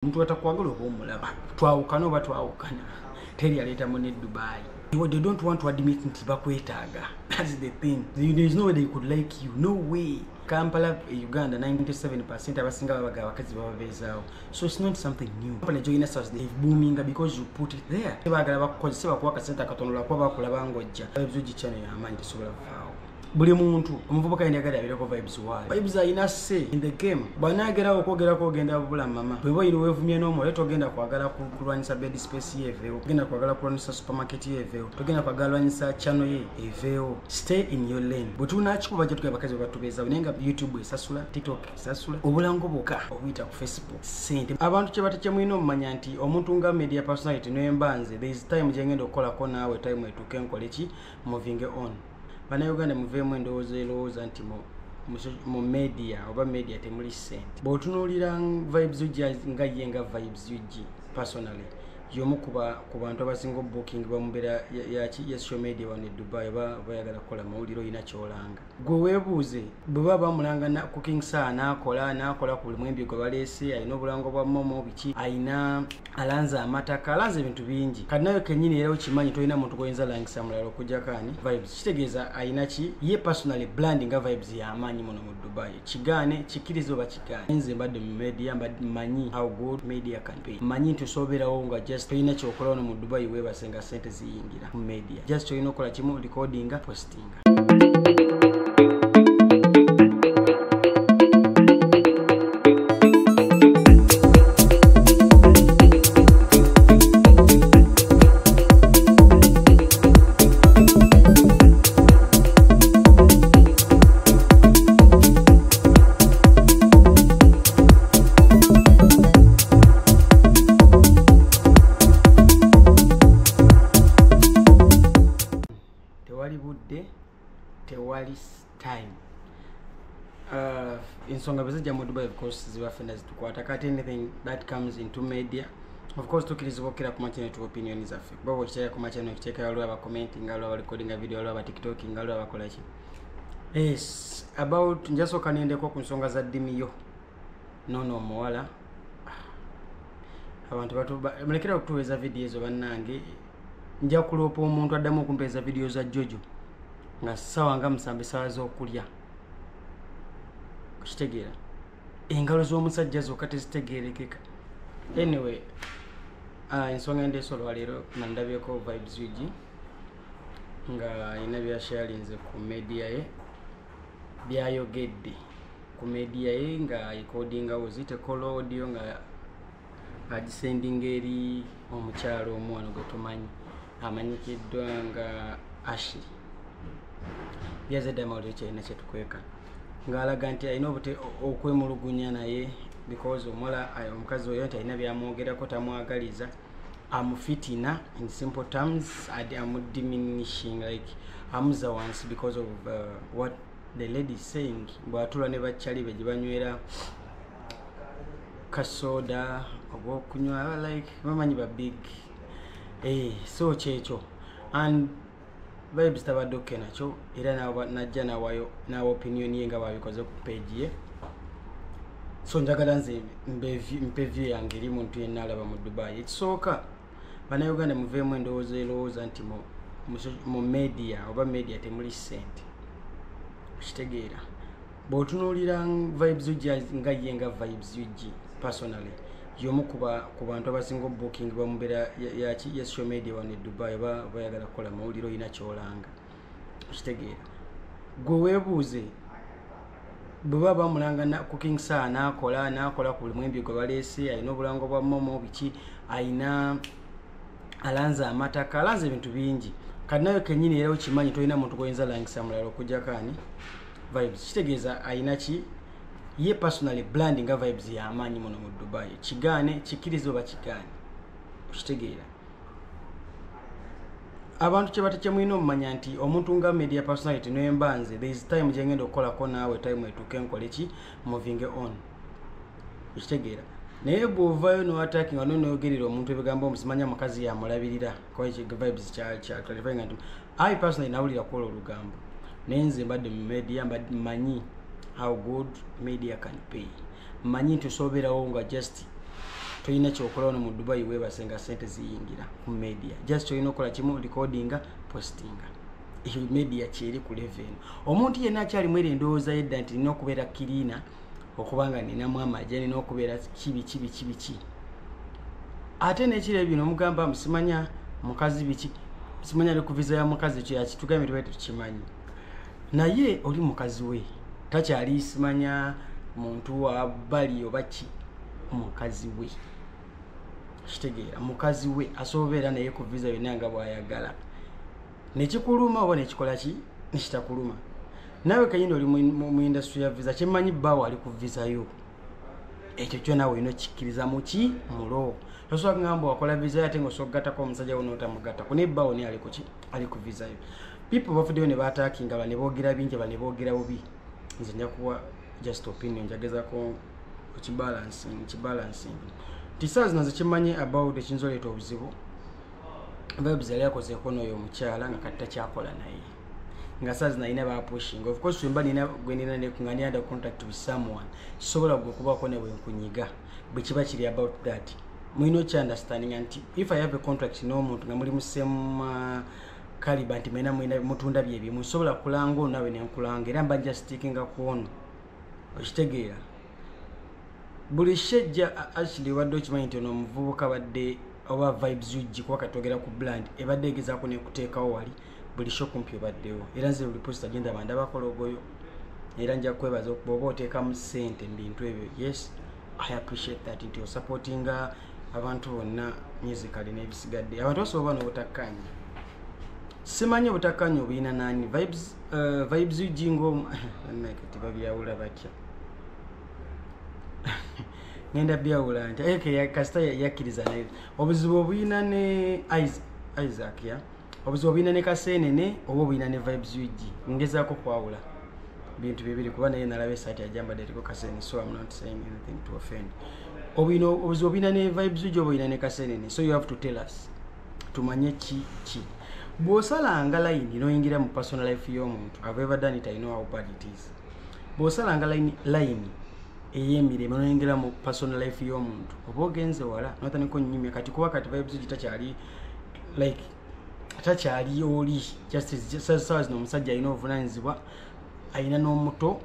Omuntu atakwagala oba omulaba, twawukana oba twawukana, teri aleeta munne Dubai. They don't want to admit nti bakwetaaga. That's the thing. There is no way they could like you. No way. Kampala, Uganda, 97% abasinga babaga abakazi bababeezaawo. So it's not something new. Kampala join us as they've booming because you put it there. Baagala bakukozese, bakuwa akasente akatono lwakuba bakulaba ng'ojja. Vibes UG channel y'amaanyi, tesobola kuvaawo. Buli muntu omuvubuka yandyagadde abeereko Vibes waali. Vibes alina say in the game. Bw'anaagerawo okwogerako ogenda bubula mama. Bw'oba oyina weevumye n'omwoyo, togenda kwagala kulwanyisa bed space ye eveewo, togenda kwagala kulwanyisa supermarket ye eveewo, togenda kwagala kulwanyisa channel ye eveewo. Stay in your lane. Bwe tunakikuba bajja tugamba abakazi batubeezaawo, naye nga YouTube esasula, TikTok esasula, obulango bwokka obuyita ku Facebook ssente. Abantu kye bata mulina omumanya nti omuntu nga media personality nemba nze, there is time gye ngenda okukolako naawe, time etuuke nkole ki, moving on. Bannayuganda muveemu endowooza erowooza nti mu media oba media temuli ssente. Bw'otunuulira Vibes UG nga ye nga Vibes UG personally, y'omu ku bantu abasinga obuukingibwa mu mbeera yaki ya social media wano e Dubai. Oba oyagala kukola mawulire, olina ky'olanga, gwe weebuuze bwe baba bamulanga cooking saa n'akola ku buli mwembi gwe baleese, alina obulango bwa momo biki, alina alanze amataka, alanze ebintu bingi. Kati nawe kennyini era okimanyi tolina muntu gwoyinza langisa mulala okuggyako ani, Vibes. Kitegeeza alina ki ye personally brand nga Vibes y'amaanyi muno mu Dubai. Kigaane, kikkirize oba kigaane, nze mbadde mu media, mmanyi how good media can be. Mmanyi nti osobeerawo nga just tolina kyokola wano mu Dubai, weebase nga ssente ziyingira mu media. Just olina okukola kimu, recordinga, postinga. Tewali budde, tewali time. Ensonga bwe zijja mu Dubai, of course ziba ffenna zitukwata. Kati anything that comes into media, of course tukkirizibwa okukira ku makya netuwa opinion zaffe, kuba bw'okiteeka ku makya nokiteeka, waliwo abacommentinga, waliwo abarecordinga video, waliwo abatiktokinga, waliwo abakola ki. Yes, about njasooka nendeko ku nsonga za Dimiyo noono omuwala. Abantu mulekera okutuweeza video ezo bannange. Nja kuloopa omuntu addamu okumpeeza video za Jojo nga ssaawa nga 7, essaawa z'okulya. Okitegeera, engalo z'omusajja zokka tezitegeerekeka. Anyway, ensonga endeesa olwaleero, nandabyeko Vibes UG nga alina byasharinze ku media ye, byayogedde ku media ye nga recordingawo zite call audio nga agisendinga eri omukyalo omwana gwe tumanyi amanyikiddwa nga Ashley. Byazadde amawulire kyalina kyetukweka, ng'alaga nti alina okwemulugunya naye because omuwala, omukazi oyo, nti alina byamwogerako, tamwagaliza, amufitina. In simple terms, amudiminishing, like amuza wansi because of what the lady is saying. Bw'atuula ne bakyali be gye banywera kasoda oba okunywa, like bamanyi ba big, so kyekyo. And Vibes tabadde okay nakyo, era najja nawayo nawa opinion ye nga bwabikoze ku page ye. So njagala nze mpe view yange eri muntu yenna alaba mu Dubai. Ekisooka, bannayuganda muveemu endowooza erowooza nti mu media oba media temuli ssente. Okitegeera, bw'otunuulira Vibes UG nga ye nga Vibes UG personally, y'omu ku bantu abasinga obuukingibwa mu mbeera yaki ya social media wano e Dubai. Oba oyagala kukola mawulire, olina kyolanga, okitegeera, gwe weebuuze bwe baba bamulanga cooking saa n'akola ku buli mwembi gwe baleese, alina obulango bwa momo biki, alina alanze amataka, alanze ebintu bingi. Kati nawe kennyini era okimanyi tolina muntu gwoyinza langisa mulala okuggyako ani, Vibes. Kitegeeza alina ki ye personally brand nga Vibes y'amaanyi muno mu Dubai. Kigaane, kikkirize oba kigaane, okitegeera, abantu kye bata mulina omumanya nti omuntu nga media personality nemba nze, there is time gye ngenda okukolako naawe, time etuuke nkole ki, moving on. Okitegeera, naye bw'ovaayo noattackinga noyogerera omuntu ebigambo omusimanya mukazi yamulabirira, Vibes kya clarifying nti I personally nawulira kukola olugambo, naye nze mbadde mu media, mmanyi how good media can pay. Mmanyi nti osobeerawo nga just Tolina kyokola wano mu Dubai, weebase nga sente ziyingira ku media. Just olina okukola kimu, recordinga, postinga. Eyo media kyeri ku level eno. Omuntu yenna akyalimu era endowooza yedda nti nina okubeera kirina okubanga ninamu amagye, nina okubeera kibi kibi kibi ki, ate nekiro bino mugamba musimanya mukazi biki, simanya ali ku visa ya mukazi. Ekyo yakitugambye, tubaye tetukimanyi, naye oli mukazi we takyali simanya muntu wa bbali oba ki, mukazi we. Kitegeera, mukazi we asobola naye ku visa yonna nga bw'ayagala, nekikuluma oba nekikola ki, nekitakuluma. Naawe kenyini oli mu industry ya visa, kyemmanyi bbaawo ali ku visa yo. Ekyo kyo naawe olina okikkiriza muki mulo. Tosobola kugamba wakola visa yo ate nga osobola okugattako omusajja wo n'otamugattako, naye bbaawo naye ali kuki? Ali ku visa yo. People bavuddeyo ne baattackinga ba ne boogera bingi, ba ne boogera bubi. Nze nja kuwa just opinion, njagezako okibalancing nti saa zino nze kimmanyi about ekiyinza oleeta obuzibu. Vibes yali akozeeko n'oyo omukyala nga kati takyakola naye, nga saa zino alina bapushing. Of course, wemba nina gwe nina nga ndi under contract with someone, sobola gwe kubaako ne bwenkunyiga. Bwe kiba kiri about that, mulina okyaunderstandinga nti if I have a contract n'omuntu nga muli mu same caliber, nti mwena mwena mutunda byebimu, sobola kulanga ono nawe nenkulanga, era mba nja stickinga ku ono. Okitegeera? Buli shejja actually obadde okimanyi nti ono omuvubuka badde oba Vibes UG, kuba katwogera ku brand ebadde egezaako nekuteekawo wali buli show kumpi obaddewo. Era nze buli post agenda bandabako logo yo, era nja kwebaza bw'oba oteekamu ssente mu bintu ebyo. Yes, I appreciate that nti osupportinga abantu bonna musically n'ebisigadde. Abantu basobola n'obutakkaanya, simanyi obutakkaanya obuyina nani. Vibes, Vibes UG ngo tebabyawula batya? Ngenda byawula nti eke kasita yakkiriza naye obuzibu obuyina ne Isaac ya obuzibu obuyina ne Kasenene oba obuyina ne Vibes UG. Ngezaako kwawula bintu bibiri, kuba naye nalaba esaati ajambadde eriko Kasenene, so I'm not saying anything to offend. Obuyina obuzibu obuyina ne Vibes UG oba obuyina ne Kasenene, so you have to tell us tumanye ki ki. Bw'osalanga line n'oyingira mu personal life y'omuntu, I've ever done it, I know how bad it is. Bw'osalanga line ey'emirembe n'oyingira mu personal life y'omuntu, oba ogenze wala n'otandika onyumya. Kati kuba kati Vibes UG takyali like takyali oli just sawa zino omusajja alina obuvunanyizibwa, alina n'omuto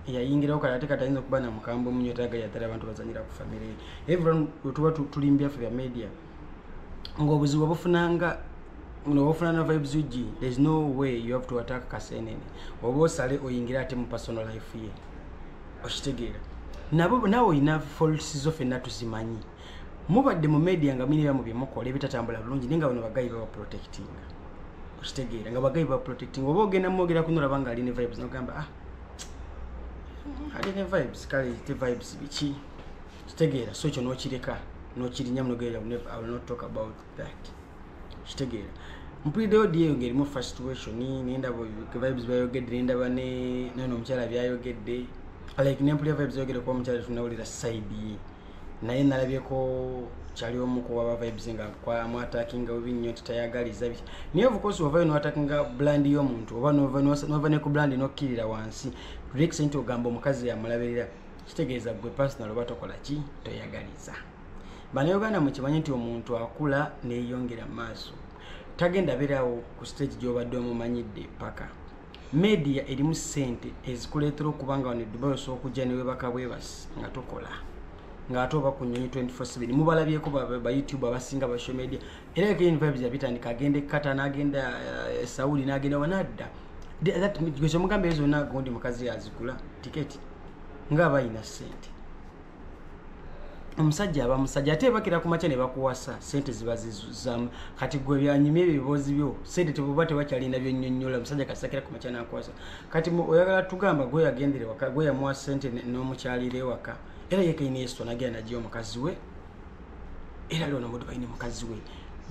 eyayingirawo kati, ate kati ayinza okuba na mukambwe munyo tagayatala abantu bazanyira ku famire ye. Everyone wetuba tuli mu byaffe bya media, ng'obuzibu obufunanga nobufuna na Vibes UG, there is no way you have to attack Kasenene oba osale oyingire ate mu personal life ye. Okitegeera? Nabo naawe olina faults zo, ffenna tuzimanyi. Mubadde mu media nga mulina mu byemukola ebitatambula bulungi, naye nga bano bagayi babaprotectinga. Okitegeera? Nga bagayi babaprotectinga, oba ogenda mwogera kuno olaba nga alina vibes nogamba, "Ah, alina vibes, kale te vibes biki." Kitegeera? So ekyo nokireka nokirinya munogera, "I will not talk about that." Kitegeera? Mpuliddeyo diyo ng'erimu frustration, nendaba vibes byayogedde, nendaba neno omukyala byayogedde, like nempulira vibes yayogedde kuba omukyala tunawulira side ye, naye nalabyeko kyali omu kuwaba vibes nga mwattackinga bubi nnyo nti tayagaliza biki. Naye of course ovayo noattackinga brand y'omuntu oba nova ne ku brand nokkirira wansi relax nti ogamba omukazi yamulabirira, kitegeeza gwe personal oba tokola ki, toyagaliza. Bannayuganda mukimanye nti omuntu akula neyongera mu maaso, tagenda beerawo ku stage gy'obadde omumanyidde paka. Media erimu ssente ezikuleetera okuba nga wano e Dubai osobola okujja newebaka bwebasi nga tokola, ng'ate oba ku nnyonyi 24/7. Mubalabyeko ba YouTube abasinga ba social media, era Ken Vibes yabitandika, agenda e Qatar, n'agenda Saudi, n'agenda wanadda gwekyomugambe ezo zonna gundi mukazi yazigula tiketi ng'aba ayina ssente. Omusajja aba musajja, ate bakira ku makya ne bakuwasa, sente ziba zizamu. Kati gwe byanyumya ebiboozi byo, sente tebuba tebakyalina byonnyonnyola. Omusajja kasakira ku makya nakuwasa. Kati oyagala tugamba gwe yagendere waka, gwe yamuwa sente n'omukyalira ewaka, era ye kenyini yesu nagenda nagiya omukazi we, era ali ono mudubayi ne mukazi we.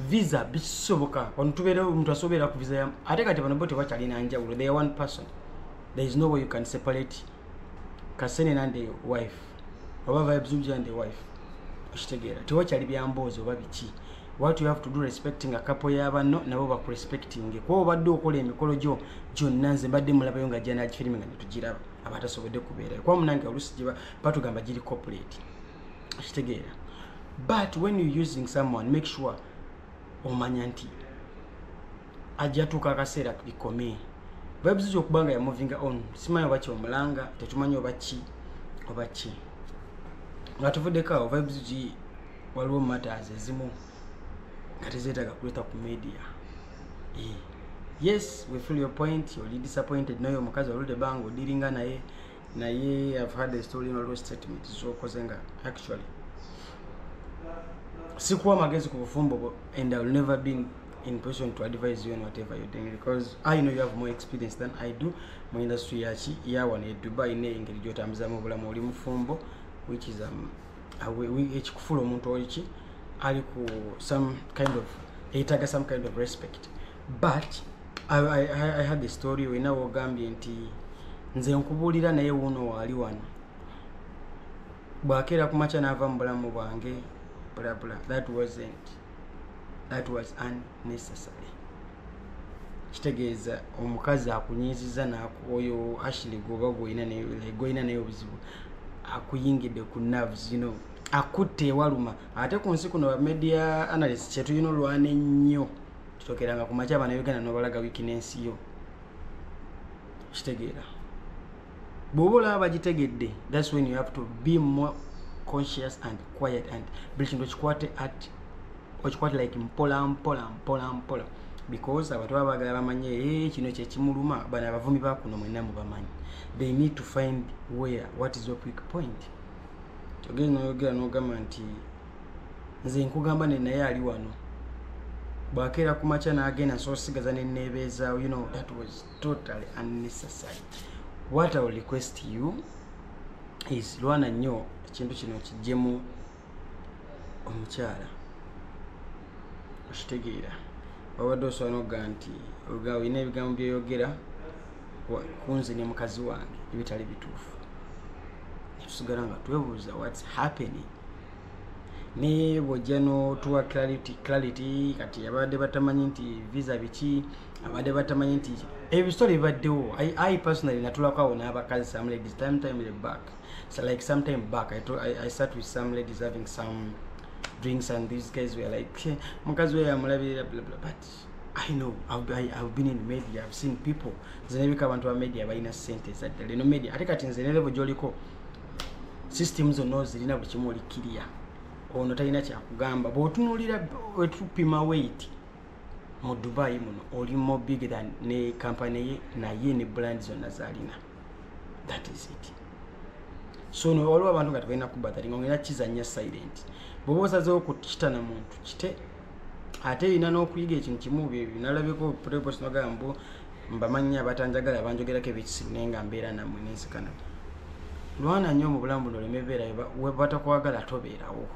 Visa bisoboka wano, tubeera omuntu asobola ku visa ya ate kati bano bo tebakyalina njawulo, they are one person. There is no way you can separate Kasenene and the wife oba Vibes UG and the wife. Okitegeera? Tewakyali byamboozi oba biki. What you have to do, respecting a couple y'abanno, nabo bakurespecting, kuba obadde okola emikolo gyo gyonna. Nze mbadde mulabayo nga jja nagifilimi nga netugiraba, aba tasobodde kubeerayo kuba munange oluusi giba batugamba giri corporate. Okitegeera? But when you're using someone, make sure omanya nti ajja tuuka akaseera bikome. Vibes okuba nga ya moving on, simanyi oba kyomulanga, tetumanyi oba ki oba ki. Nga tuvuddeko awo, Vibes G, waliwo matters ezimu nga tezeetaaga kuleeta ku media. Yes, we feel your point, oli disappointed naye omukazi oludde ebbanga odiringa naye. Naye I've had a story, waliwo statement zokoze nga actually sikuwa magezi ku bufumbo bwo, and I will never be in position to advise you on whatever you're doing, because I know you have more experience than I do mu industry yaki yawano e Dubai n'engeri gy'otambuzamu obulamu. Oli mufumbo, which is ekikufuula omuntu oliki ali ku some kind of eyetaaga some kind of respect. But I had the story olina wogambye nti nze nkubuulira, naye wuuno waali wano bw'akeera ku makya n'ava mu bulamu bwange, blah blah. That wasn't, that was unnecessary. Kitegeeza omukazi akunyiiziza, oyo Ashley gwoba gwolina naye obuzibu, akuyingidde ku nerves, akutte ewaluma. Ate ku nsi kuno, media analyst, kyetulina olwana ennyo, tutokeranga ku makya Abannayuganda n'obalaga weakness yo. Kitegeera bw'oba olaba bagitegedde, that's when you have to be more conscious and quiet, and buli kintu okikwate at okikwate like mpola mpola mpola mpola, because abantu baba baagala bamanye, kino kyekimuluma. Bano abavumi bakuno mwenna mubamanyi, they need to find where, what is your weak point. Kyogere noyogera nogamba nti nze nkugamba ne naye ali wano bwakeera ku makya n'agenda, nsobola osigaza neneebeezaawo. That was totally unnecessary. What I will request you is lwana nnyo ekintu kino kijjemu omukyala. Okitegeera, wabadde osobola nokugamba nti olina ebigambo byoyogera kunze ne mukazi wange ebitali bituufu, netusigala nga twebuuza what's happening. Naye bw'ojja n'otuwa clarity, kati abadde batamanyi nti visa biki, abadde batamanyi nti ebisitole bibaddewo. I personally natulako awo n'abakazi, some ladies, time back, so like some time back I sat with some ladies having some drinks, and these guys were like, mukazi we yamulabirira, blah, blah. But I know I've been in media, I've seen people. Nze nebika abantu ba media balina sente zaddala eno media. Ate kati nze ne level gy'oliko, system zonna ozirina, buli kimu oli clear, ono talina kyakugamba. Bw'otunuulira wetupima weight mu Dubai muno, oli more big than ne company ye naye ne brand zonna zalina. That is it. So no, waliwo abantu nga tebalina kubatali nga olina kizanya silent. Bw'oba osazeewo kukitana muntu, kite. Ate erina n'okuyiga ekintu kimu, nalabyeko nogamba mbu mbamanyi abatanjagala banjogerako ebikisiru, naye nga mbeera nammwe nensikana. Lwana nnyo mu bulamu buno oleme beerayo batakwagala, tobeerawo.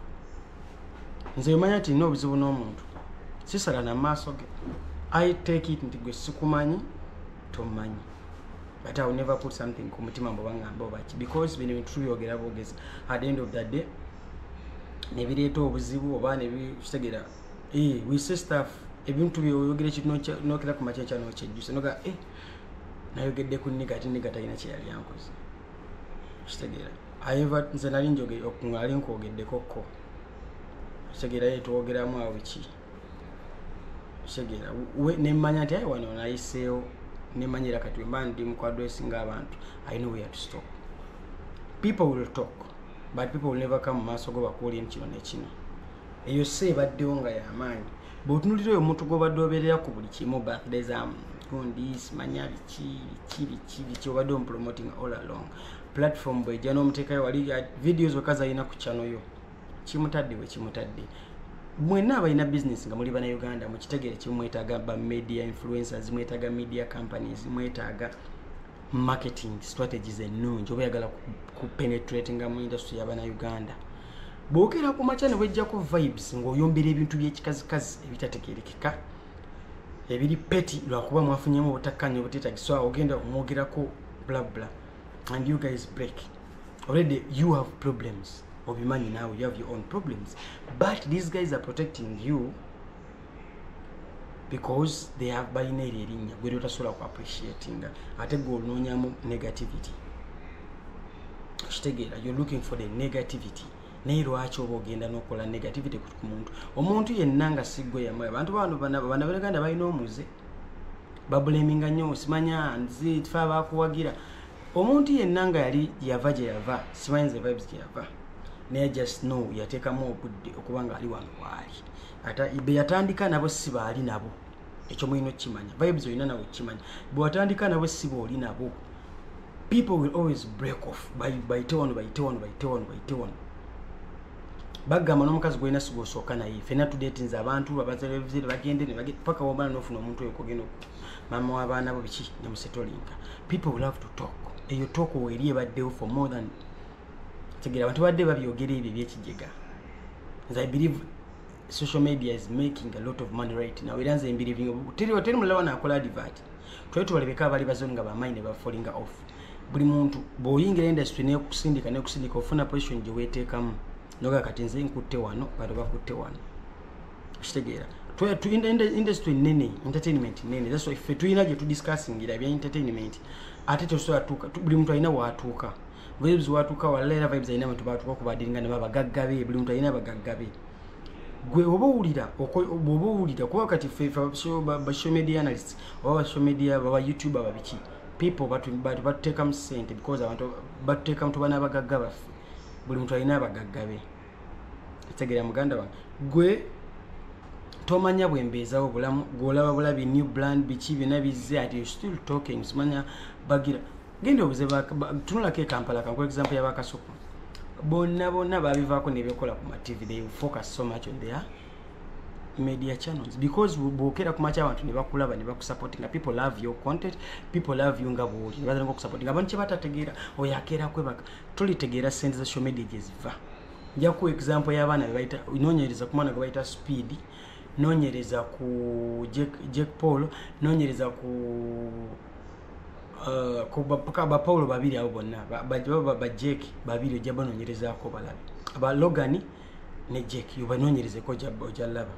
Nze manya nti nina obuzibu n'omuntu, sisala na maaso ge. I take it nti gwe sikumanyi, tomanyi, but I will never put something ku mutima mbu bangamba obaki, because bino ebintu tubyogera bwogezi, at the end of the day nebireeta obuzibu oba nebikitegeera. We say stuff, ebintu byoyogera ekintu nokera ku makya nokyejjusa noga, nayogedde ku nigga, ate nigga talina kyeyali ankoze. Kitegeera eva nze nali nali nkwogeddeko ko, kitegeera ye twogeramu awo biki, kitegeera nemmanya nti ayi wano nayiseewo, nemanyira kati wemba ndi mu kuaddressinga abantu, I know where to stop. People will talk, but people will never come mu maaso go bakuwulire kino nekino. Eyo si ebaddewo nga yamaanyi. Bw'otunuulira oyo omuntu gw'obadde obeerera ku buli kimu, birthday za gundi, simanya biki biki biki biki, obadde omupromoting all along, platform bwejja n'omuteekayo wali, video zokka zalina ku channel yo, kimutadde we kimutadde. Mwenna abalina business nga muli bannayuganda, mukitegeere kimu: mwetaaga ba media influencers, mwetaaga media companies, mwetaaga marketing strategies ennungi oba oyagala ku penetratinga mu industry y'abannayuganda. Bw'okeera ku makya ne wejjako Vibes ng'oyombera ebintu by'ekikazikazi ebitategeerekeka ebiri petty, lwakuba mwafunyemu obutakkaanya obuteetagisa, ogenda omwogerako bla bla and you guys break. Already you have problems, obimanyi naawe, you have your own problems, but these guys are protecting you because they have balina eryo erinnya gwe lyotasobola ku appreciatinga, ate gwe onoonyamu negativity. Okitegeera, you're looking for the negativity. Naye lwaki oba ogenda n'okola negativity ku muntu? Omuntu yenna nga siggwe yamwe. Abantu bano bannabaganda balina omuze, bablaminga nnyo, simanya nze tufe abakuwagira. Omuntu yenna nga yali yava gye yava, simanyi nze Vibes gye yava, naye just know yateekamu obudde okuba nga ali wano waali. Ate be yatandika nabo si baali nabo, ekyo mulina okukimanya. Vibes olina nawe okukimanya, bwe watandika nabo si booli nabo. People will always break off, bayite wano, bayite wano, bayite wano, bayite wano. Bagamba n'omukazi gwolina sigosooka naye. Fenna tudatinze abantu abazalevizire bagende ne paka womala n'ofuna omuntu oyo kogenda maama w'abaana bo biki ne musetolinga. People will have to talk. Eyo talk weeri ebaddewo for more than tegera abantu badde babyogera ebyo ebyekijega. Nze I believe social media is making a lot of money right now. Era nze mbelieving teri mulala wano akola advert. Twali tubalebeka abali bazoni nga bamaanyi ne bafallinga off. Buli muntu bw'oyingira industry nekusindika ofuna position gye weeteekamu, noga kati nze nkutte wano, bano bakutte wano. Kitegeera industry nene, entertainment nene. That's why ffe tulina gye tudiscussingira ebya entertainment. Ate tosobola tuuka, buli muntu alina waatuuka. Vibes watuuka walala, era Vibes alina abantu batuuka kubadiringa ne babagagga be. Buli muntu alina abagagga be. Gwe oba owulira, bw'oba owulira kuba kati ffe ba social media analysts oba ba social media baba YouTuber babiki, people batuteekamu ssente because abantu batuteekamu, tuba n'abagagga baffe. Buli muntu alina abagagga be. Kitegeera muganda wange, gwe tomanya bwembeezawo obulamu, gwolaba bulabi new brand biki byonna bizze, ati you still talking. Simanya bagira genda obuze tunulako e Kampala. Kankuwa example y'abakasuku bonna bonna babivaako nebyekola ku ma TV. They focus so much on their media channels because bwokera ku makya abantu ne bakulaba ne bakusupportinga. People love your content, people love you nga bwoli, ne batandika okusupportinga. Abantu kye batategeera, oyo akeera kwebaka, tolitegeera sente za social media gye ziva. Nja kuwa example y'abaana be bayita, noonyereza ku mwana gwe bayita Speed, noonyereza ku Jack Paul, noonyereza ku ba Paulo babiri abo bonna, ba Jake babiri, ojja banoonyerezaako balabe aba Logan ne Jake, obanoonyerezeko ojja laba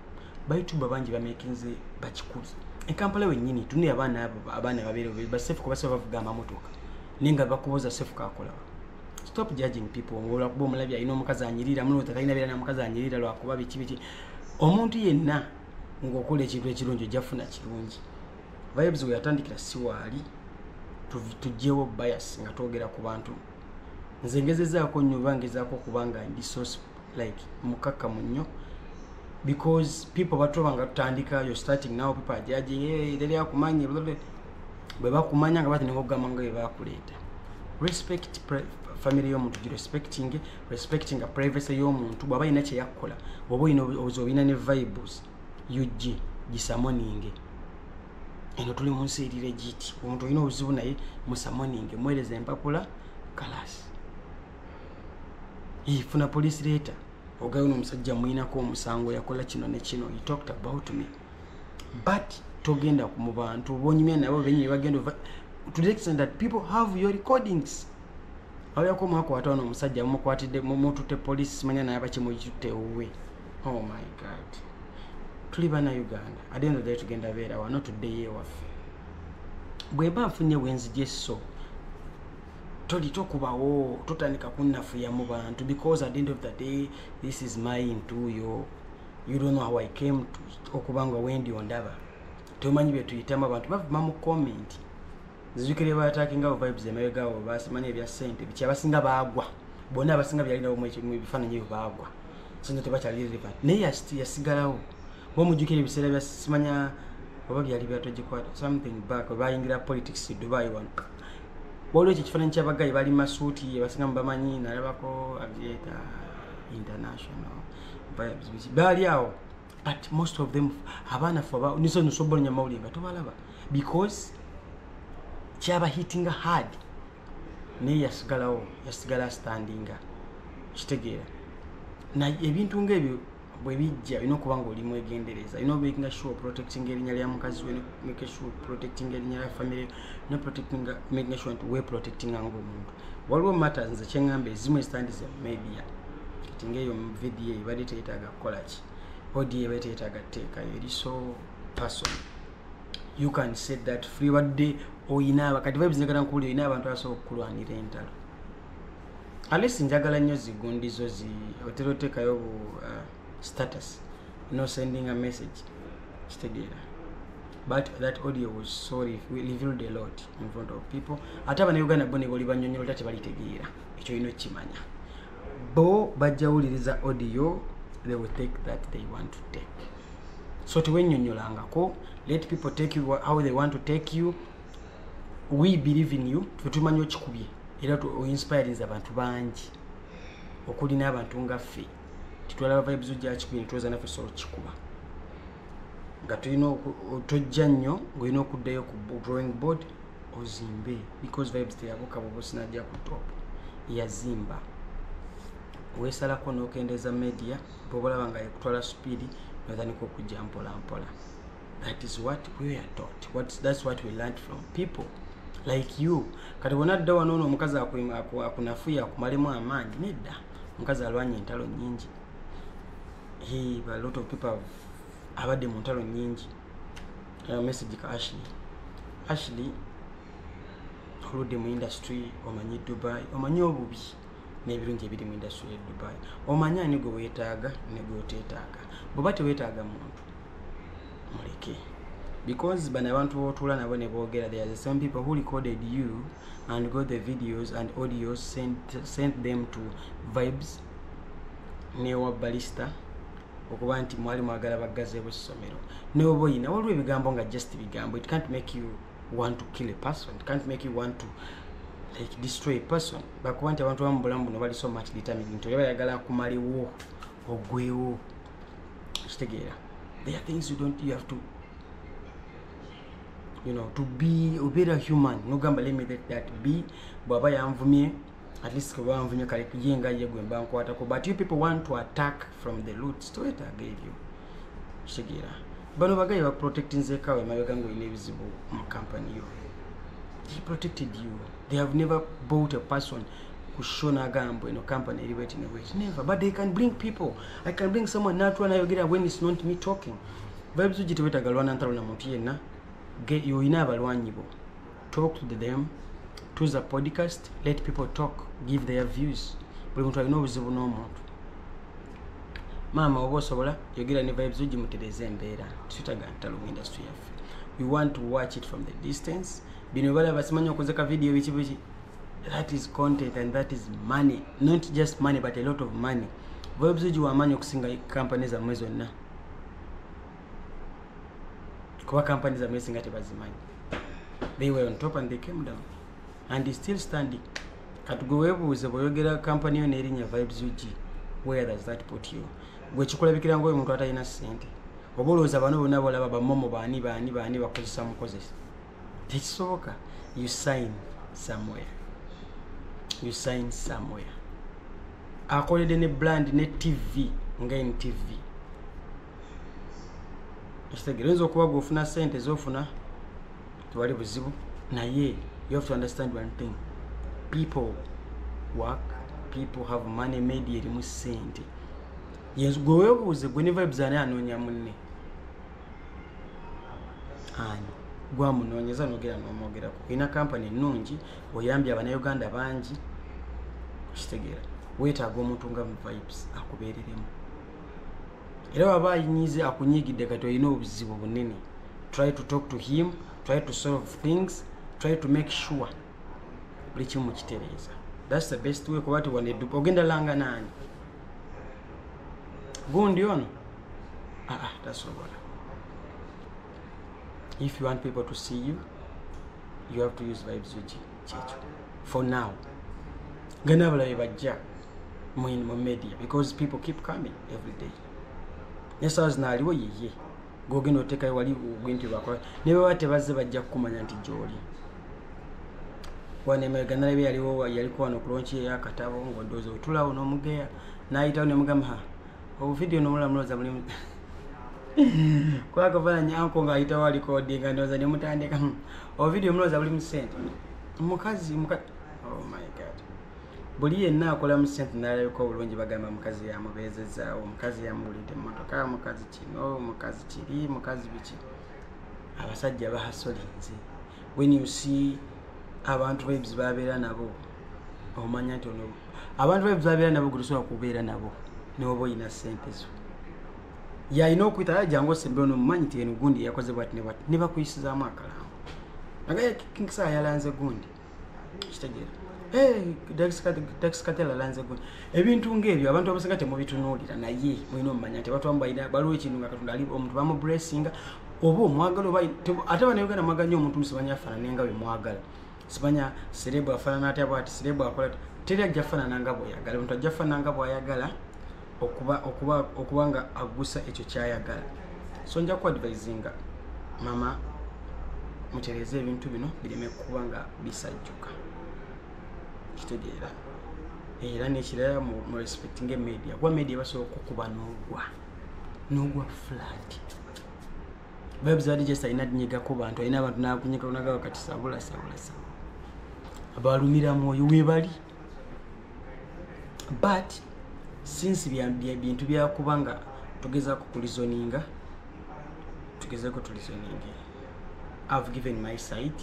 ba YouTuber bangi bamakinze bakikulu e Kampala wennyini. Tunule abaana abo, abaana babeere basefu kubasa bavuga amamotoka naye nga bakubuuza sefu kakolawa. Stop judging people olwakuba omulabye alina omukazi anyirira, mulowooza talina beera na mukazi anyirira lwakuba biki biki. Omuntu yenna ng'okola ekintu ekirungi ojja kufuna kirungi. Vibes we yatandikira si waali. Tuggyewo bias nga twogera ku bantu. Nze ngezezaako nnyo oba ngezaako okuba nga ndi so like mukakkamu nnyo because people batuba nga tutandika, you're starting now, people are judging, hey, teri akumanyi. Bwe bakumanya nga batandika okugamba nga bwe bakuleeta. Respect family y'omuntu, girespecting, respecting privacy y'omuntu. Bw'aba alina kye yakkola, bw'oba olina obuzibu olina ne Vibes ug gisummoninge. Eno tuli mu nsi eri legit. Omuntu olina obuzibu naye musummoninge, muweereza empapula kalasi, funa police letter, ogayo n'omusajja muyinako omusango, yakola kino ne kino, he talked about me. But togenda mu bantu bonyumya nabo benyini bagenda to the extent that people have your recordings. Awulirako omwakwata wano omusajja mumukwatidde, mututte police, simanya naye abakimugitutte ewuwe. Oh my God, tuli bannayuganda. At the end of the day tugenda beera wano, tuddeyo ewaffe. Bwe mba nfunye bwenzija esso toli tokubawo, totandika kunnafuya mu bantu because at the end of the day this is my ntuuyo. You don't know how I came to okuba nga wendi ondaba, tomanyi bye tuyitamu. Abantu bavuma mu comment. Nzijukire baattackinga abo Vibes emabega awo, basimanya ebya ssente biki, abasinga baagwa bonna, abasinga byalinawo mu ebifaananyi ebyo baagwa, sinza tebakyali relevant, naye yasigalawo. Bwomujjukira ebiseera bya simanya oba byali byatogikwata something back, we bayingira politics e Dubai wano, waliwo ekyo ekifaananyi ky'abagayi bali mu masuuti, abasinga mubamanyi, nalabako Aviator International Vibes biki baali awo. But most of them abaana fe niso nisobola mawulire nga tobalaba because kyabahittinga hard, naye yasigalawo, yasigala standinga. Kitegeera naye ebintu ngaebyo bwe bijja olina okuba nga oli mwegendereza, olina making sure protecting erinnya lya mukazi we, making sure protecting erinnya lya family, no protecting, making sure nti we protectinga ng'omuntu. Waliwo matters nze kyeŋŋamba ezimu ezitandize mu media. Kati ngaeyo mu video ebadde teyetaaga kukola ki, audio ebadde teyetaaga kuteekayo, eri so personal. You can say that free wadde oyina kati Vibes, njagala nkuwulira, oyina abantu abasobola okukulwanira entalo. At least njagala nnyo zigundizo zi otera oteekayo bu status, no sending a message, kitegeera. But that audio was so revealed a lot in front of people. Ate Abannayuganda bo ne boli bannyonnyola tebalitegeera. Ekyo olina okukimanya. Bo bajja wuliriza audio, they will take that they want to take. So tewennyonnyolangako, let people take you how they want to take you. We believe in you. Ffe tumanyi okikubye era oinspirinze abantu bangi okuli n'abantu nga ffe. Titwalaba Vibes gyakikubye ne tulowooza naffe tusobola okukikuba. Nga tulina tojja nnyo ng'olina okuddayo ku drawing board ozimbe, because Vibes teyabuuka bubuusi n'ajja ku top, yazimba. Weesalako n'okendeeza media, bw'oba olaba nga ekutwala speed n'otandika okujja mpola mpola. That is what we are taught. That's what we learned from people like you. Kati bw'onadda wano ono omukazi akunafuye akumalemu amaanyi, nedda. Omukazi alwanye entalo nnyingi. A lot of people have abadde mu ntalo nnyingi. Message ka Ashley. Ashley, oludde mu industry, omanyi Dubai, omanyi obubi n'ebirungi ebiri mu industry ye Dubai. Omanyi ani gwe weetaaga ne gwe oteetaaga. Bw'oba teweetaaga muntu, muleke. Because bano abantu b'otuula nabo ne boogera, there are the same people who recorded you and got the videos and audios, sent them to Vibes newa Balista okuba nti mwali mwagala baggazeewo essomero. Ne oba oyina waliwo ebigambo nga just bigambo, it can't make you want to kill a person, it can't make you want to like destroy a person. Bakuba nti abantu abamu mu bulamu buno bali so much determined nti oli bayagala akumalewo ogwewo, kitegeera. There are things you don't, you have to, you know, to be obeera human nogamba, let me let that be. Bw'aba yanvumye, at least kuba yanvumye kale ye nga ye gwe mba nkwatako. But you people want to attack from the roots. Towetaaga ebyo, kitegeera. Bano bagayi baprotectinzeekawo emabega ng'olina ebizibu mu company yo. They protected you. They have never bought a person ku show n'agamba eno company eri bweti ne bweti, never. But they can bring people. I can bring someone n'atuula n'ayogera when it's not me talking. Vibes UG, tewetaaga lwana ntalo na muntu yenna. Olina abalwanyi bo, talk to them, tuza podcast, let people talk, give their views. Buli muntu alina obuzibu n'omuntu. Maama, oba osobola yogera ne Vibes UG, mutereeze embeera. Tetwetaaga ntalo mu industry yaffe. We want to watch it from the distance. Bino balaba simanyi okozeka video biki biki, that is content and that is money. Not just money, but a lot of money. Vibes UG wamaanyi okusinga kampani zammwe zonna, kuba kampani zammwe singa tebazimanyi. They were on top and they came down and is still standing. Kati gwe weebuuze, bw'oyogera kampani yo n'erinnya Vibes UG, where does that put you? Gwe kikulabikira ngaoyo omuntu atalina ssente, oba olowooza bano bonna bolaba bamomo baani baani baani bakozesa mukozesa? Tekisoboka. You sign somewhere, you sign somewhere. Akoledde ne brand ne TV nga NTV, ekitegeera. Oyinza okuba gweofuna sente zofuna, tewali buzibu, naye you have to understand one thing: people work, people have money. Media erimu sente. Gwe weebuuze, gwe ne Vibes, ani anoonya munne? Ani gwamunoonyeza nogera n'omwogerako? Olina kampani ennungi, oyambye Abannayuganda bangi, kitegeera. Weetaaga omuntu nga mu Vibes akubeereremu. Era waba ayinyize, akunyigidde, kati olina obuzibu bunene. Try to talk to him, try to solve things, try to make sure buli kimu mukitereeza. That's the best way, kuba ti wano ogenda langa naani gundi ono? Aa, tasobola. If you want people to see you, you have to use Vibes UG. Kyekyo for now, nga n'abalabe bajja mu media, because people keep coming every day. Nesaawa zino aliwo yeye gogenda oteekayo wali ogwinti bakola ne baba tebazze, bajja kukumanya nti gy'oli. Wanemega nalabe yaliwo, yaliko wano ku launch ey'akatabo, ng'ondowooza otulawo n'omugeya n'ayitawo nemugamba, ha, obuvidiyo nomulaba mulowooza mulimu kwakafaananyi anko ng'ayitawo alikodinga, ndowooza nemutandika obuvidiyo mulowooza bulimu ssente. Mukazi muka, oh my God, buli yenna akola mu ssente n'alabika obulungi bagamba mukazi yamubeezezaawo, omukazi yamugulidde emmotoka, mukazi kino, mukazi kiri, mukazi biki. Abasajja bahasolinze. When you see abantu Vibes babeera nabo, Omanya nti ono abantu bebuzabeera nabo gutusobola kubeera nabo newoba oyina sente zo. Yalina okuyita jangu osembe ono mumanyi nti eno gundi yakoze bwati ne bwati ne bakuyisizaamu akalango. Nga King Saha yalanze gundi. Kitegeera. Dax Kartel alanze gundi. Ebintu ng'ebyo abantu abasinga temubitunuulira naye mulina omumanya nti abantu abamu balina waliwo ekintu nga Katonda ali omuntu bamublessinga oba omwagala oba ate Bannayuganda mwagala nnyo omuntu musibanya afaanane nga bwe mwagala. Sibanya celeb afaanana atya bw'ati, celeb akola atya. Teri ajja faanana nga bw'oyagala. Omuntu ajja faanana nga bw'ayagala okuba nga aggusa ekyo ky'ayagala. So nja kuadvisinga mama mutereeze ebintu bino bireme kuba nga bisajjuka. Kitegeera. Era n'ekirala mu respectinga media. Kuba media basobola okukuba n'ogwa. N'ogwa flat. Vibes ali just alina nyigako bantu, alina abantu n'akunyigako n'agamba kati sabula sabula sabula. Abalumira mwoyo we bali. But since bintu byakuba nga tugezaako kureasoninga, tugezeeko tureasoninge. I've given my side,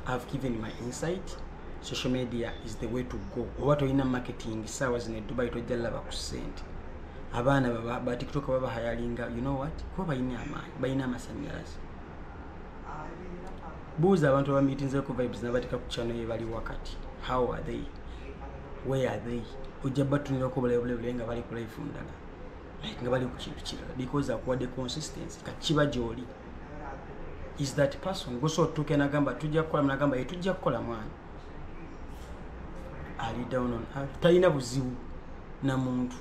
I've given my insight. Social media is the way to go. Oba tolina marketing saawa zino e Dubai tojja laba ku ssente. Abaana ba TikTok baba hayalinga, you know what? Kuba balina amaanyi, balina amasannyalaze. Buuza abantu abamiitinzeeko Vibes n'abateeka ku channel ye bali wakati. How are they? Where are they? Ojja batunulirako bulebulebule nga bali ku life ndala. Like nga bali ku kintu kirala because akuwadde consistency kati kiba gy'oli. Is that person gw'osobola otutuuka n'agamba tujja kukola n'agamba ye tujja kukola mwana. Ali down on earth talina buzibu na muntu.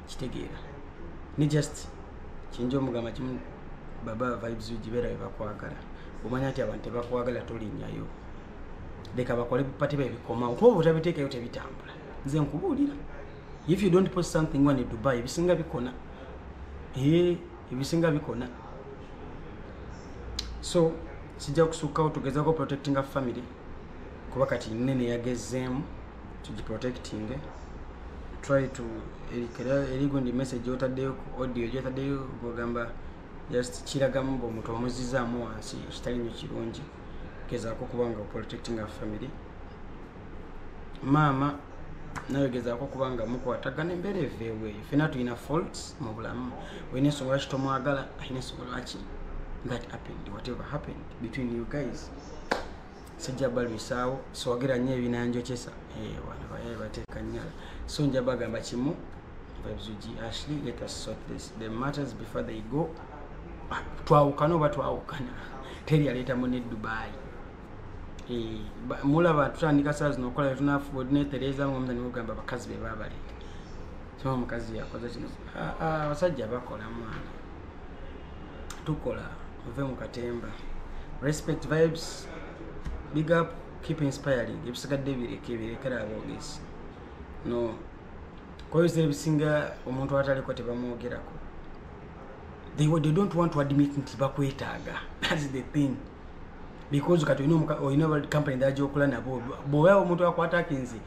Kitegeera. Ni just kiyinza omugamba kimu baba Vibes gibeera bwe bakwagala. Omanya nti abantu tebakwagala tolinnyayo. Leka bakole bipati bebikomawo kuba bw'otabiteekayo tebitambula. Nze nkubuulira. If you don't post something one in Dubai ebisinga bikona. Ebisinga bikona. So sijja kusukkawo tugezaako protectinga family kuba kati nene yagezeemu tugiprotectinge. Try to eri gundi message gy'otaddeyo ku audio gy'otaddeyo gw'ogamba just kiragamu mbu omuntu omuzzizaamu wansi ekitali nnyo kirungi. Gezaako kuba nga protectinga family. Maama nawe gezaako kuba nga mukwatagana embeera eveewo eyo. Ffenna tulina faults mu bulamu. Olina ensonga lwaki tomwagala, alina ensonga lwaki that happened, whatever happened between you guys. Sijja balwisaawo, soogera nnyo ebinanjokyesa. Wano bayaye bateeka nnyala. So nja bagamba kimu, Vibes UG Ashley, let us sort this the matters before they go. Twawukana oba twawukana. Teri yaleeta munne Dubai. Mulaba tutandika saa zino okukola tuneetereeza nga nigamba abakazi be baabaleeta. So omukazi yakoze kino. Abasajja bakola mwana. Tukola muve mu katemba. Respect Vibes, big up, keep inspiring. Ebisigadde bireke birekere aboogezi. No. Kuba ebisinga omuntu ataliko tebamwogerako. They don't want to admit nti bakwetaaga. That's the thing. Because kati olina company endala gy'okola nabo bw'oba omuntu akwatakinze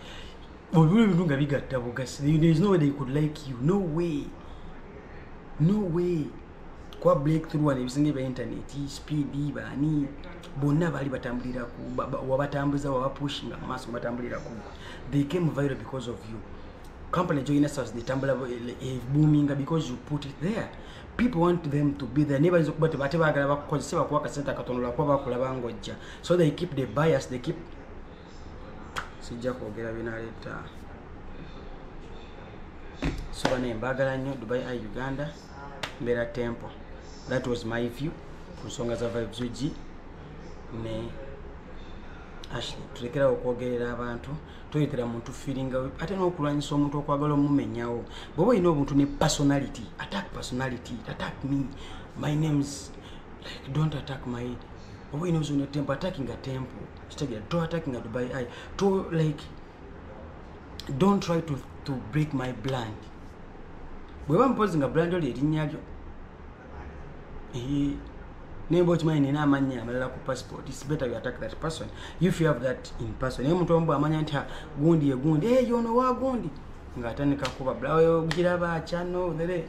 obibula ebintu nga bigatta bugasi. There is no way they could like you. No way. No way. Kuba breakthrough wano ebisinga ebya internet, speed, baani bonna baali batambulira ku wabatambuza wabapushinga mu maaso batambulira ku. They came viral because of you. Company gy'olina saawa zino etambula eboominga because you put it there. People want them to be there. Naye bayinza okuba ate baagala bakukozese bakuwa akasente akatono lwakuba bakulaba ng'ojja. So they keep the bias, they keep sijja kwogera binaleeta. So bane mbaagala nnyo Dubai Eye Uganda mbeera Temple. That was my view ku nsonga za Vibes UG ne Ashley. Tulekerawo okwogerera abantu, toyitira muntu feelinga ate n'okulwanyisa omuntu okwagala omumenyawo. Bw'oba olina obuntu ne personality, attack personality, attack me. My name's like don't attack my oba olina obuzibu ne Temple, attacking a Temple. Kitegeera, to attacking a Dubai Eye. To like don't try to break my brand. Bw'eba mpozi nga brand oli erinnya lyo. Naye bw'okimanyi nina amannya amalala ku passport, it's better you attack that person if you have that in person. Naye omuntu omu bw'amanya nti gundi ye gundi, hey, yono wa gundi, ng'atandika kuba bla giraba channel there.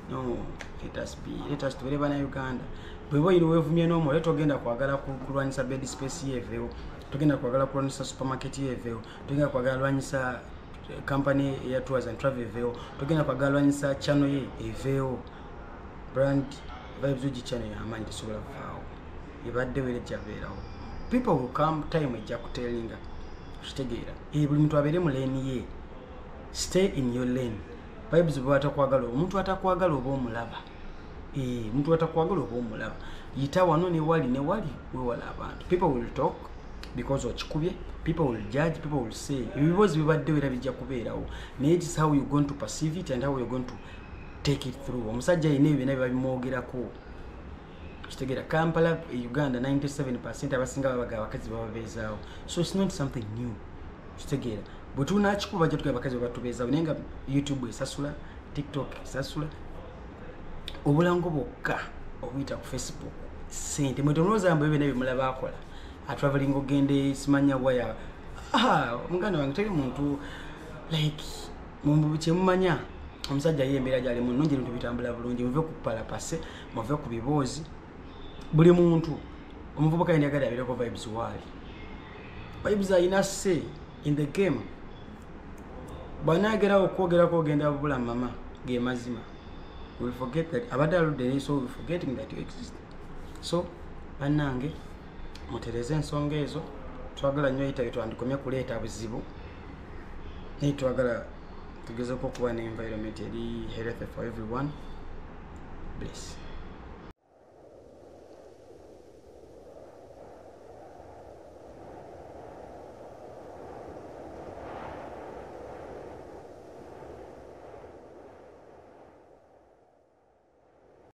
No, let us be, let us tubeere bannayuganda. Bw'oba olina weevumye n'omwoyo togenda kwagala kulwanyisa bed space yeeveewo. Togenda kwagala kulwanyisa supermarket ye eveewo. Togenda kwagala lwanyisa company ya tours and travel eveewo. Togenda kwagala lwanyisa channel ye eveewo. Brand Vibes UG channel yamaanyi, tesobola kuvaawo, ebaddewo era ejjabeerawo. People will come, time ejja kutelinga. Okitegeera? Buli muntu abeere mu lane ye. Stay in your lane. Vibes bwe batakwagala, omuntu atakwagala oba omulaba. Omuntu atakwagala oba omulaba, yita wano ne wali ne wali, wewala abantu. People will talk because okikubye. People will judge, people will say ebibuuzo bibaddewo era bijja kubeerawo, naye it is how you going to perceive it and how you're going to take it through. Omusajja ayina ebyo byonna biba bimwogerako. Kitegeera, Kampala, Uganda, 97 abasinga babaga abakazi bababeezaawo, so it's not something new. Kitegeera, bwe tunakikuba bajja tugamba abakazi babatubeezaawo, naye nga YouTube esasula, TikTok esasula, obulango bwokka obuyita ku Facebook sente. Mwe temulowooza mbu ebyo byonna byemulaba akola, atraveling, ogende simanya waya. Ah, muganda wange, teri muntu like kyemumanya. Omusajja ye embeera gyalimu nnungi, ebintu bitambula bulungi. Muve ku palapase, muve ku biboozi. Buli muntu omuvubuka yena yagala abeereko Vibes waali. Vibes ayina say in the game. Bw'anaagerawo okwogerako, ogenda bubula mama, ge mazima. Will forget that abadde aludde, so will forgetting that you exist. So bannange, mutereze ensonga ezo. Twagala nnyo yita twandikomye kuleeta buzibu, naye twagala tugezeko okuba ne environment eri healthy for everyone. Bless.